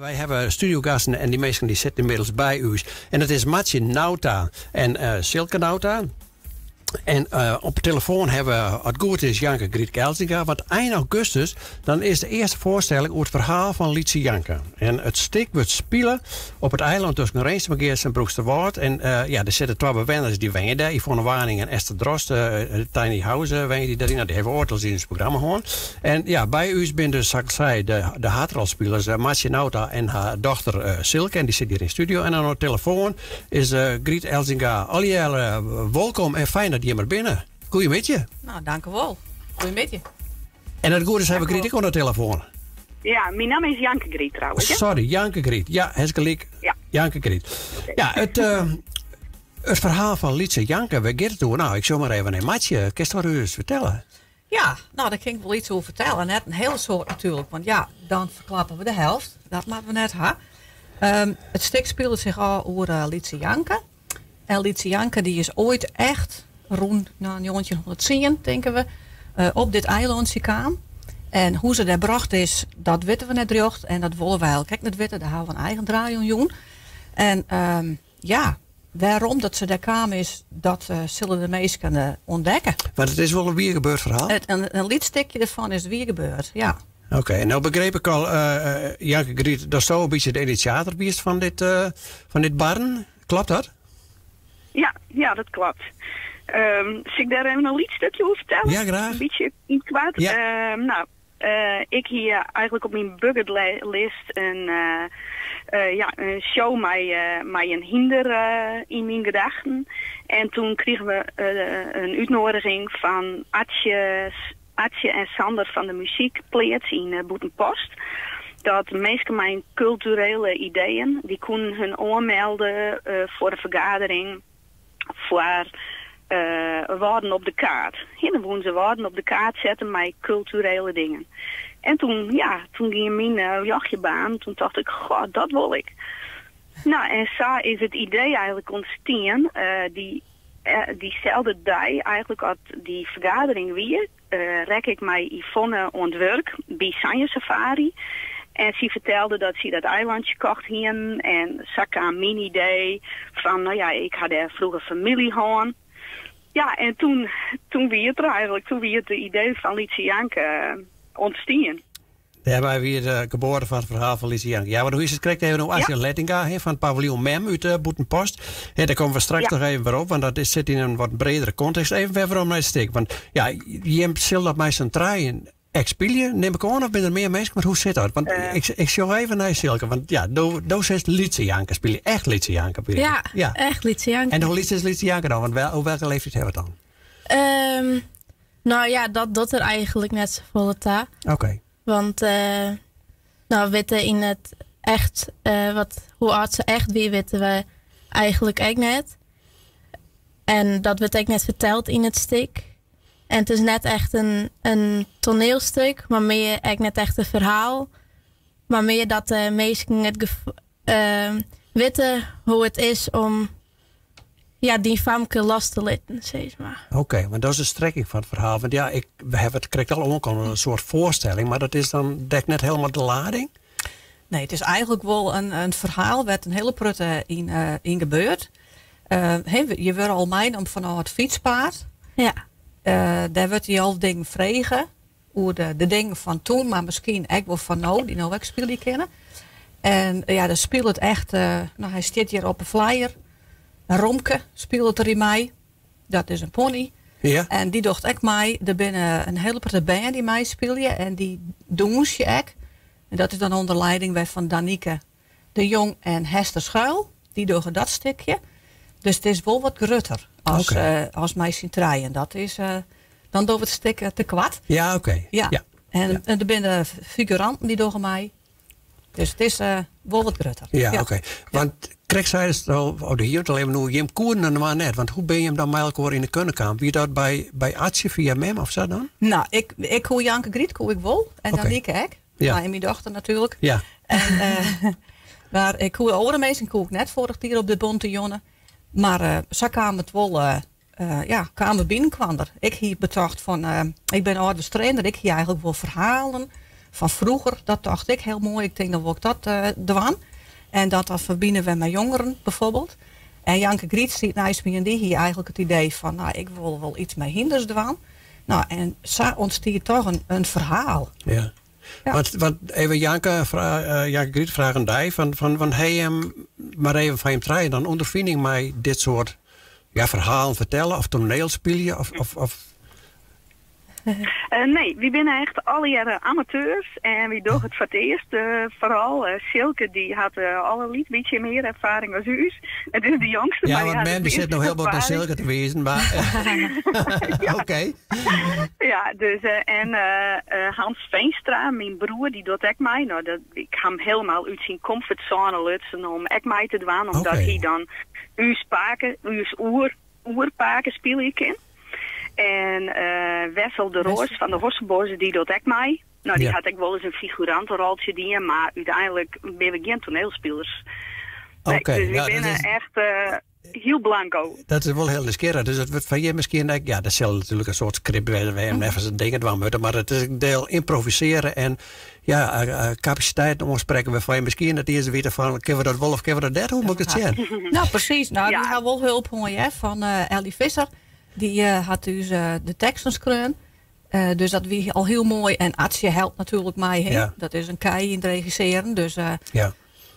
Wy hawwe studiogasten en dy minsken dy sitte ynmiddels by ús. En dat is Martsje Nauta en Silke Nauta. En op de telefoan hawwe we, as it goed is, Janke Griet Elzinga. Want ein augustus dan is de earste foarstelling oer it ferhaal fan Lytse Janke. En it stik wurdt spile op it eilân tusken Rinsumageast en Broeksterwâld. En ja, der sitte twa bewenners dy wenje dêr, Yvonne Waning en Esther Drost. Tiny House wenje dy dêryn. Nou, dy hawwe oait alris yn ús programma hân. En ja, by ús binne dus, sa't ik sei, de haadrolspilers Martsje Nauta en har dochter Silke. En dy sit hjir yn de studio. En oan de telefoan is Griet Elzinga. Allegearre wolkom en fijn dat jim der binne. Goeiemiddei. Nou, dankewol. Goeiemiddei. En as it goed is, hawwe we Griet ek oan de telefoan. Ja, myn namme is Janke Griet trouwens. Sorry, Janke Griet. Ja, hast gelyk. Ja. Janke Griet. Ja, it ferhaal fan Lytse Janke, wêr giet it oer? Nou, ik sjoch mar even nei Martsje. Kinst wat ús fertelle? Ja, nou, dêr kin ik wol iets oer fertelle. Net in hiele soad natuerlik, want ja, dan ferklappe we de helft. Dat moatte we net ha. It stik spilet sich ôf oer Lytse Janke. En Lytse Janke dy is oait echt rûn nou, 1910, tinke we, op dit eilantsje kaam. En hoe't se dêr brocht is, dat witte we net rjocht. En dat wolle wy eigentlik ek net witte. Dêr hawwe we in eigen draai oan jûn. En ja, wêrom dat se dêr kaam is, dat sille de minsken ûntdekke. Want it is wol in wier gebeurd ferhaal? In lyts stikje derfan is wier gebeurd, ja. Oké, en no begriep ik al, Janke Griet, datsto in bytsje de inisjator wiest fan dit barren. Kloppet dat? Ja, ja, dat kloppet. Sil ik dêr even in lyts stikje oer fertelle? Ja, graach. In bytsje yn it koart. Ja. Nou, ik hie eigentlik op myn bucketlist in, ja, in show mei in hynder yn myn gedachten. En toen krigen we in útnoadiging fan Atsje, Atsje en Sander fan de Muzykpleats yn Bûtenpost. Dat minsken mei kulturele ideeën, dy koenen hun oanmelde foar in fergadering foar Wâlden op de kaart. Dan woenen se Wâlden op de kaart sette mei kulturele dingen. En toen, ja, toen gie myn ljochtje baan. Toen tocht ik, goh, dat wol ik. Nou, en sa is it idee eigentlik ûntstien. Dy dyselde dei eigentlik as dy fergadering wie, rekke ik mei Yvonne oan it wurk by Sanje Safari. En sy fertelde dat sy dat eilantsje kocht hienen. En sa kaam myn idee fan, no ja, ik ha dêr froeger famylje hân. Ja, en toen, toen wie it der eigentlik. Toen wie it idee fan Lytse Janke ûntstien. Dêrby wie de geboarte fan it ferhaal fan Lytse Janke. Ja, want hoe is it krekt even oer Asje Lettinga hè, fan it paviljoen Mem út uh, Bûtenpost. Hè, dêr komme we straks noch even wer op, want dat is, sit yn in wat bredere kontekst. Even wer werom nei it stik. Want ja, jim sille dat mei s'n trijen ek spylje, nim ik oan, of binne der mear minsken? Want hoe sit dat? Want ik, ik sjoch even nei Silke, want ja, do, do silst Lytse Janke spylje. Echt Lytse Janke. Ja, ja, echt Lytse Janke. En hoe lyts is Lytse Janke dan? Want wel, oer welke leeftiid hawwe we it dan? Nou ja, dat docht der eigentlik net safolle ta. Oké. Want uh, nou, witte yn it echt, uh, wat, hoe âld se echt wie, witte we eigentlik ek net. En dat wurdt ek net ferteld yn it stik. En it is net echt in toanielstik, mar mear ek net echt in ferhaal. Mar mear dat de minsken it uh, witte hoe't it is om ja, dyn famke los te litten, sis mar. Oké, want dat is de strekking fan it ferhaal. Want ja, ik, we hawwe it krekt al oankommen, in soart foarstelling, mar dat is dan dekt net hielendal de lading? Nee, it is eigentlik wol in ferhaal wêr't in hiele protte yn gebeurt. Uh, je wurde al meinommen fanôf it fytspaad. Ja. Dêr wurdt dy al dingen frege oer de dingen fan toen, mar miskien ek wol fan no, dy't no ek spylje kinne. En ja, dan spilet echt, no, hy stiet hjir op 'e flyer. Romke spilet der yn mei. Dat is in pony. Ja. En dy docht ek mei. Der binne in hiele protte bern dy't meispylje en dy dûnsje ek. En dat is dan ûnder lieding wer fan Danieke de Jong en Hester Schuil. Dy dogge dat stikje. Dus it is wol wat grutter as, Oké. as mei syn trijen. Dat is, dan dogge we it stik te koart. Ja, oké. Ja. Ja. En der binne figuranten dy't dogge mei. Dus it is wol wat grutter. Ja, oké. Want krekt seidest al, oh, de hier al even hoe jim koenen inoar net. Want hoe binne jim dan mei elkoar yn 'e kunde kaam? Wie dat by Atsje fia mem of sa dan? Nou, ik koe Janke Griet koe ik wol. En Danieke ek. En myn dochter natuerlik. En, mar ik koe oare minsken koe ik net foarich jier op de Bonte Jonne. Mar sa kaam it wol, ja, kaam we by elkoar. Ik hie betocht fan, ik bin âlderwetsk trainer, ik hie eigentlik wol ferhalen. Fan froeger, dat tocht ik hiel moai. Ik tink dan wol ik dat dwaan. En dat dan ferbine we mei jongeren bijvoorbeeld. En Janke Griet stiet neist my en dy hie eigentlik it idee fan, nou, ik wol wol iets mei hynders dwaan. Nou, en sa ûntstiet toch in ferhaal. Ja. Ja. Want even Janke, Janke Griet fraach oan dy fan hey, mar even fan jim trijen dan ûnderfining mei dit soart ja, ferhalen fertelle of toanielspylje of Nee, wy binne echt allegearre amateurs en wy dogge it foar it earst. Foaral Silke, dy hat al in lyts bytsje mear erfaring as ús. It is de jongste, Ja, mar dy want hat mem it dy sit measte no hiel bot nei erfaring. Silke te wizen, mar oké. Ja, dus en Hans Veenstra, myn broer, dy docht ek mei. No, dat, ik ha him hielendal út syn komfortzone lutsen om ek mei te dwaan, omdat hy dan ús pake, ús oer, oerpake spylje kin. En Wessel de Roos fan de Hosseboys, dy docht ek mei. No, dy hat ek wolris in figuranteroltsje dien, mar úteinlik binne we gjin toanielspilers. Nee, dus wy binne echt hiel blanko. Dat is wol hiel nijsgjirrich. Dus it wurdt foar jim miskien ek, ja, dat sil natuerlik in soart skript wêze wêr't jim neffens de dingen dwaan moatte, mar it is in diel ymprovisearje en ja, kapasiteiten oansprekke wêrfan je miskien net iens witte fan kinne we dat wol of kinne we dat net, hoe moat ik it sjen? Nou, presys. Nou, Ja. Wy ha wol help hân hear, fan Ellie Visser. Dy hat ús de teksten skreaun. Dus dat wie al hiel moai. En Atsje helpt natuerlik mei. Hè? Ja. Dat is in kei yn it regissearen. Dus Ja.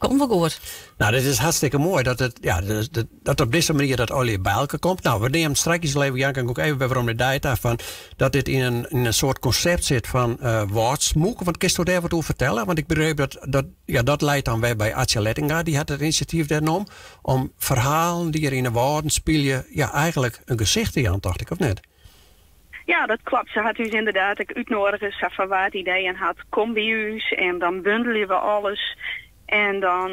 komt wol goed. Nou, dit is hartstikke moai dat it, ja, dus dat, dat op dizze manier dat allegear by elkoar komt. Nou, we nemen straks even, Janke, ook even wer werom nei dy ta fan dat dit yn in soart konsept sit fan Wâldsmûk. Want kinsto dêr wat oer fertelle? Want ik begreep dat, dat, ja, dat leit dan wer by Atsje Lettinga, dy hat it inisjatyf dêr nommen om ferhalen dy't der yn de Wâlden spylje, ja, eigentlik in gesicht te jaan, tocht ik, of net? Ja, dat klopt. Se hat ús ynderdaad ek útnoadige, sa fan wa't ideeën hat, kom by ús en dan bundelje we alles. En dan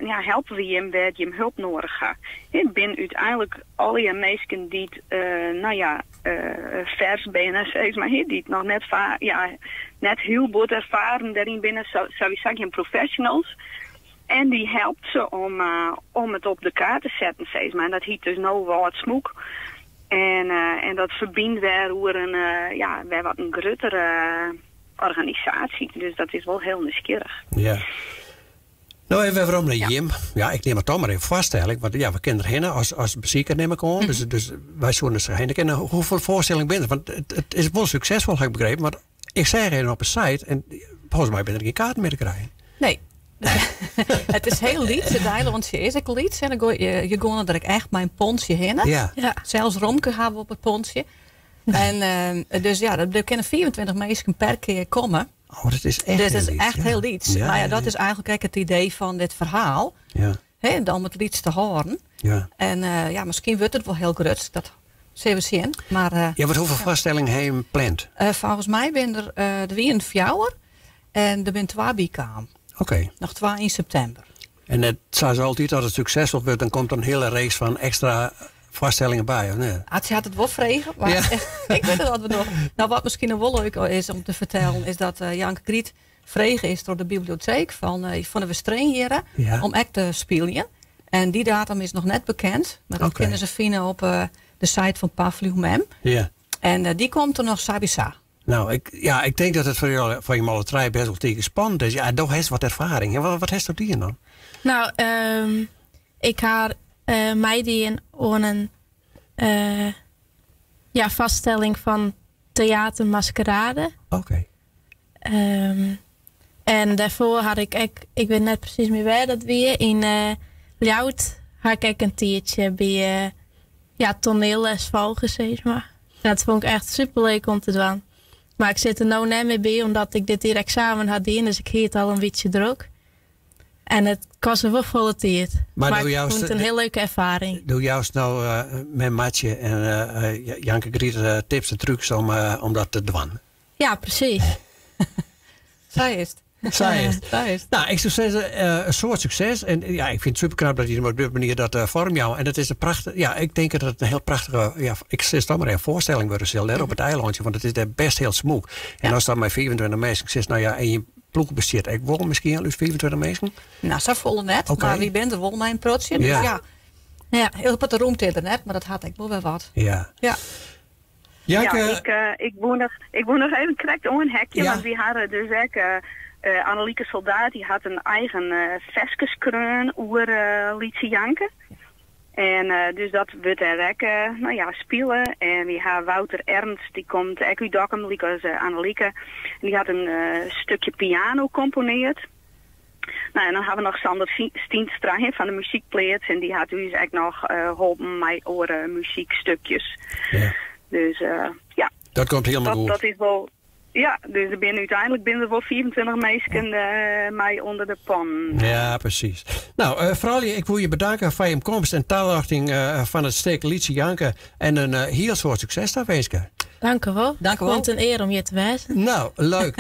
ja, helpe we jim wêr't jim help noadich ha. It binne úteinlik allegear minsken dy't nou ja, fers binne, sis mar, dy't noch net ja, net hiel bot erfaren dêryn binne, sawiesa gjin professionals. En dy helpt se om it op de kaart te setten, sis mar. En dat hyt dus no Wâldsmûk. En, en dat ferbynt wer oer in, ja, wer wat in gruttere organisaasje. Dus dat is wol hiel nijsgjirrich. Ja. No even werom nei jim. Ja, ik nim it toch mar even foarstelling, want ja, we kinne der hinne as besiker nim ik oan. Dus wy soene der hinne kinne. Hoefolle foarstellingen binne der? Want it is wol suksesfol, ha ik begrepen. Want ik seach even op de site en folgens my binne der gjin kaarten mear te krijen. Nee. It is hiel lyts, it eilantsje is ek lyts. En dan je geane der ek echt mei in pontsje hinne. Sels Romke ha we op it pontsje. En dus ja, der kinne 25 minsken per kear komme. Oh, dat is echt Dus dat hiel is lyts, echt ja. hiel lyts. Maar ja, dat is eigentlik ek it idee fan dit ferhaal. Hè, om it lyts te hâlden. En ja, miskien wurdt it wol hiel grut. Dat sille we sjen. Maar Ja, want hoefolle foarstellingen ha jim pland? Folgens my binne der wienen 4 en der binne 2 by kaam. Noch 2 yn septimber. En it, sa as altyd, as it suksesfol wurdt, dan komt der in hiele reeks fan ekstra foarstellingen by, of net? Atsje hat it wol frege, mar ik wit net wat we dogge. Nou, wat miskien noch wol leuk is om te fertellen, is dat Janke Griet frege is troch de biblioteek fan de Westereen hjirre om ek te spyljen. En dy datum is noch net bekend, mar dat kinne se fine op de site fan Paviljoen Mem. En dy komt der noch sawiesa. Nou, ik, ja, ik tink dat it foar jo, foar jim alle trije bêst wol tige spannend is. Ja, do hast wat erfaring. Ja, wat hast do dien dan? Nou, ik ha meidien oan in vaststelling fan Theater Maskerade. En dêrfoar had ik ek, ik wit net presys mear wêr dat wie, yn Ljouwert ha ik ek in tiidsje by toneelles folge, sis mar. Dat fûn ik echt superleuk om te dwaan. Mar ik sit der no net mear by, omdat ik dit jier eksamen ha dien, dus ik hie it al in bytsje drok. En it koste wol folle tiid. Maar Maar doe ik juist fûn it in de hiel leuke erfaring. Doe juist no met Matje en Janke Griet tips en trucs om dat te dwaan. Ja, presys. Sa is it. Sa is it. Sa is it. Nou, ik soe sizze, in soad sukses. En ja, ik fyn it superknap dat jim op dit manier dat foarmjouwe. En dat is in prachtich, ja, ik tink dat it in hiel prachtige, ja, ik sis dan mar even, foarstelling wurde sil dêr op it eilantsje, want it is dêr bêst hiel smûk. En as dan mei 25 minsken sitst, nou ja, en je ploech bestiet ek wol miskien út 25 minsken? Nou, sa folle net, mar wy binne der wol mei in protsje. Dus ja. Hiel wat de rûmte is der net, mar dat hat ek wol wer wat. Janke, Ja, ik, eh, ik, woe noch, ik woe noch even krekt oanheakje, Ja. want wy hawwe dus ek eh, eh, Annelieke Soldaat, dy hat in eigen eh ferske skreaun oer eh Lytse Janke. En eh, dus dat wurdt dêr ek eh, nou ja, spile. En wy ha Wouter Ernst, dy komt ek út Dokkum, lykas eh, Annelieke. En dy hat in eh, stikje piano komponearre. Nou, en dan ha we noch Sander Stienstra hè, fan de Muzykpleats. En dy hat ús ek noch eh, holpen mei oare muzykstikjes. Ja. Dus eh, ja, Dat komt hielendal dat, goed. dat is wol. Ja, dus der binne úteinlik binne der wol 25 minsken eh, mei ûnder de pannen. Ja, presys. No, eh froulju, ik wol je betanke foar jim komst en taljochting eh, fan it stik Lytse Janke. En in eh, hiel soad sukses tawinske. Dank u wol. Dank u wol. Fûn it in ear om hjir te wêzen. No, leuk.